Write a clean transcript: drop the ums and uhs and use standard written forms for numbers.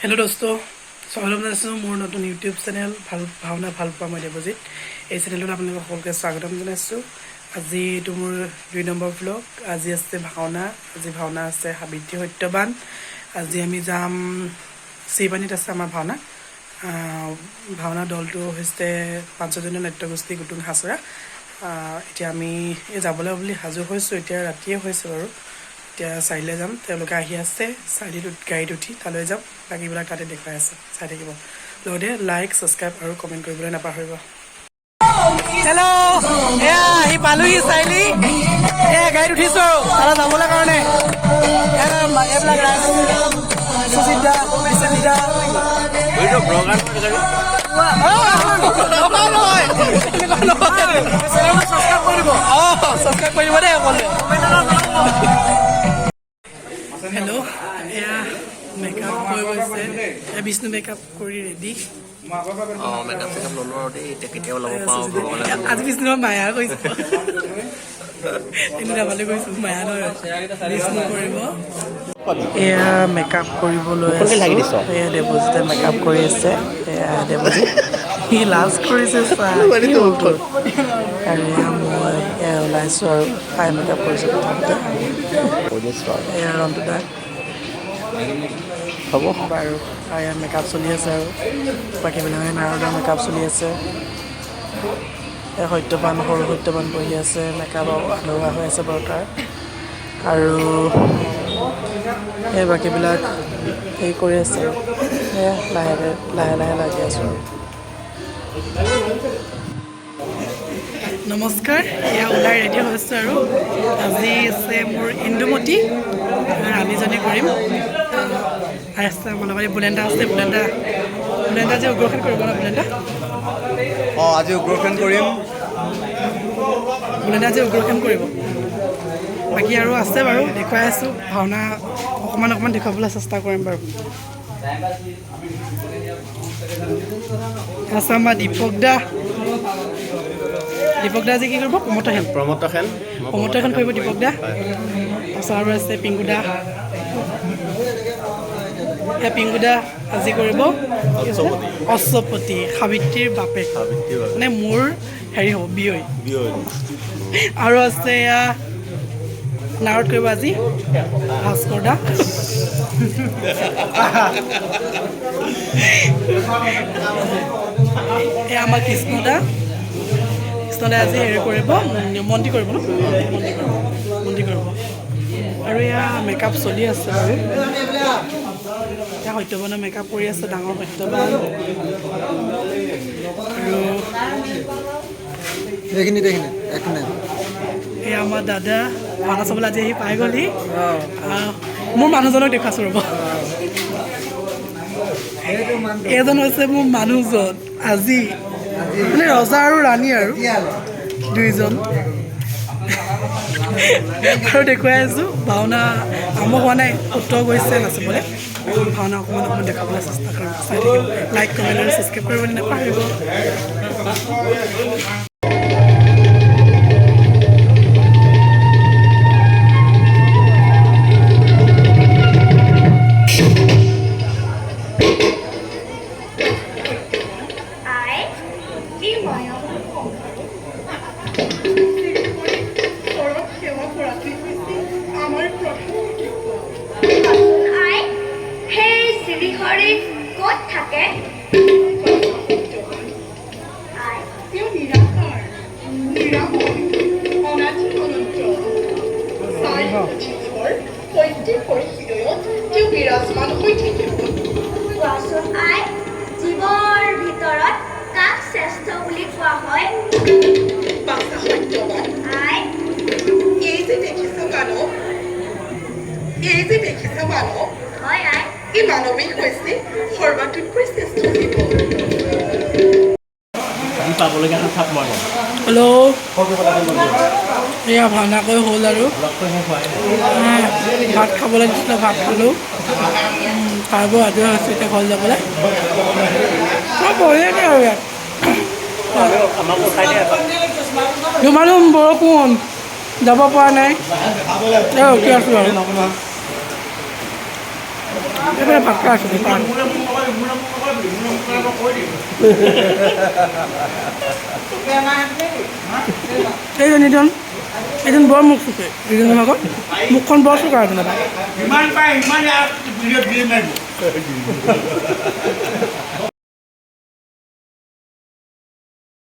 Hello' দোস্ত, স্বাগতম জনাইছোঁ মোৰ নতুন ইউটিউব চেনেল ভাল ভাওনা ভাল পোৱা মই দেৱজিত। এই চেনেলটোত আপোনালোকক সকলোকে স্বাগতম জনাইছোঁ। আজি এইটো মোৰ 2 নম্বৰ ভ্লগ। আজি আছে ভাওনা। আজি ভাওনা আছে সাবিত্ৰী সত্যবান। আজি আমি যাম, শ্ৰীপানীত আছে আমাৰ ভাওনা। ভাওনা দলটো হৈছে পাঁচজনীয়া নাট্যগোষ্ঠী গুটুং হাচৰা। এতিয়া আমি এই যাবলৈ বুলি সাজু হৈছোঁ। এতিয়া ৰাতিয়ে হৈছে বাৰু। এতিয়া চাৰিআলিলৈ যাম। তেওঁলোকে আহি আছে চাৰিআলিত, গাড়ীত উঠি তালৈ যাম। বাকীবিলাক তাতে দেখুৱাই আছে, চাই থাকিব। লগতে লাইক, ছাবস্ক্ৰাইব আৰু কমেণ্ট কৰিবলৈ নাপাহৰিব। হেল্ল', এয়া আহি পালোহি চাৰিআলি। এয়া গাড়ীত উঠিছোঁ আৰু তালৈ যাবলৈ কাৰণে। এয়া এইবিলাক ৰাইজ, সুজিত দা, বিশ্বজিত দা। নহয়, এনেকুৱা নহয়। ছাবস্ক্ৰাইব কৰিব দেই সকলোৱে। হেল্ল', এয়া মেকআপ হৈ গৈছে। এয়া বিষ্ণু মেকআপ কৰি ৰেডি। অঁ, মেকআপ চেকআপ ল'লো আৰু দেই। এতিয়া কেতিয়া ওলাব পাৰোঁ ভগৱানে জানে। আজি বিষ্ণুৰ মায়া কৰিছো, এনে ধেমালি কৰিছো, মায়া নহয়, বিষ্ণু কৰিব। এয়া মেকআপ কৰিবলৈ লাগি দিছ? এয়া দেৱজিতে মেকআপ কৰি আছে। এয়া দেৱজিত, সি লাজ কৰিছে চা, কি হ'ল তোৰ? আৰু এয়া মই এয়া ওলাইছোঁ আৰু আই মেকআপ কৰিছোঁ প্ৰথমতে। কৈ দিছোঁ আৰু। এয়া ৰন্টু দা। হ'ব। বাৰু, আৰু ইয়াত মেকআপ চলি আছে আৰু বাকীবিলাকে নাৰদৰ মেকআপ চলি আছে। এই সত্যবান, সৰু সত্যবান বহি আছে। মেকআপ আধৰুৱা হৈ আছে বাৰু তাৰ। আৰু এই বাকীবিলাক হেৰি কৰি আছে আৰু সেয়া লাহে লাহে লাহে লাগি আছোঁ আৰু। নমস্কাৰ, এয়া ওলাই ৰেডি হৈছোঁ আৰু আজি আছে মোৰ ইন্দুমতী ৰাণীজনী কৰিম। আছে আমাৰ লগত বুলেন্দা আছে। বুলেন্দা, বুলেন্দা আজি উগ্ৰসেন কৰিব ন বুলেন্দা? অঁ, আজি উগ্ৰসেন কৰিম। বুলেন্দা আজি উগ্ৰসেন কৰিব। বাকী আৰু আছে বাৰু, দেখুৱাই আছোঁ। ভাওনা অকণমান অকণমান দেখুৱাবলৈ চেষ্টা কৰিম বাৰু। আছে আমাৰ দীপক দা। দীপক দা আজি কি কৰিব? প্ৰমত্ত সেন। প্ৰমত্ত সেন। প্ৰমত্ত সেন কৰিব দীপক দা। তাৰপিছত আৰু আছে পিংকু দা। এয়া পিংকু দা আজি কৰিব অশ্বপতি, সাবিত্ৰীৰ বাপেক, মানে মোৰ হেৰি হ'ব, বিয়ৈ। আৰু আছে এয়া নাৰদ কৰিব আজি ভাস্কৰ দা। এয়া আমাৰ কৃষ্ণ দা। কৃষ্ণ দাই আজি হেৰি কৰিব, মন্ত্ৰী কৰিব ন, মন্ত্ৰী কৰিব, মন্ত্ৰী কৰিব। আৰু এয়া মেকআপ চলি আছে বাৰু। এয়া সত্যবানৰ মেকআপ কৰি আছে, ডাঙৰ সত্যবান। আৰু এইখিনিত এইখিনিত এক নাই। এয়া আমাৰ দাদা ভাওনা চাবলৈ আজি আহি পাই গ'লহি। মোৰ মানুহজনক দেখুৱাইছোঁ, ৰ'ব। এইজন হৈছে মোৰ মানুহজন। আজি মানে ৰজা আৰু ৰাণী আৰু দুইজন। আৰু দেখুৱাই আছোঁ, ভাওনা আৰম্ভ হোৱা নাই, উত্তৰ গৈছে নাচিবলৈ। ভাওনা অকণমান অকণমান দেখাবলৈ চেষ্টা কৰিম, চাই থাকিব। লাইক, কমেণ্ট আৰু ছাবস্ক্ৰাইব কৰিবলৈ নাপাহৰিব। আই, এই মায়াময় সংসাৰত সেৱা কৰাটোৱেই হৈছে আমাৰ প্ৰথম কৰ্তব্য। কোৱাচোন আই, সেই শ্ৰীহৰি ক'ত থাকে? আই। তেওঁ নিৰাকাৰ, নিৰাময়, অনাদি অনন্ত। চাৰি কোটি জীৱৰ প্ৰত্যেকৰ হৃদয়ত তেওঁ বিৰাজমান হৈ থাকিব। কোৱাচোন আই, জীৱৰ ভিতৰত কাক শ্ৰেষ্ঠ বুলি কোৱা হয়? বাচা সত্যবান। আই। এই যে দেখিছা মানৱ, এই যে দেখিছা মানৱ, হয় আই। এই মানৱেই হৈছে সৰ্বাতোতকৈ শ্ৰেষ্ঠ জীৱ। যি পাবলগীয়া থাপ মই ল'ম। হেল্ল', এয়া ভাওনা কৰি হ'ল আৰু ভাত খাবলৈ দিছিলে, ভাত খালোঁ। খাই বৈ আজৰি হৈছোঁ এতিয়া ঘৰ যাবলৈ। বঢ়িয়াকৈ আৰু ইয়াত আমাক উঠাই দে এপাক। ধুমাধুম বৰষুণ, যাব পৰা নাই, এই ৰখি আছোঁ আৰু। এইফালে ভাত খাই আছোঁ। এইজন এইজন এইজন বৰ মুখ চুকে। এইজনৰ লগত মুখখন বৰ চোকা আছে দাদা। ইমান পায় ইমান।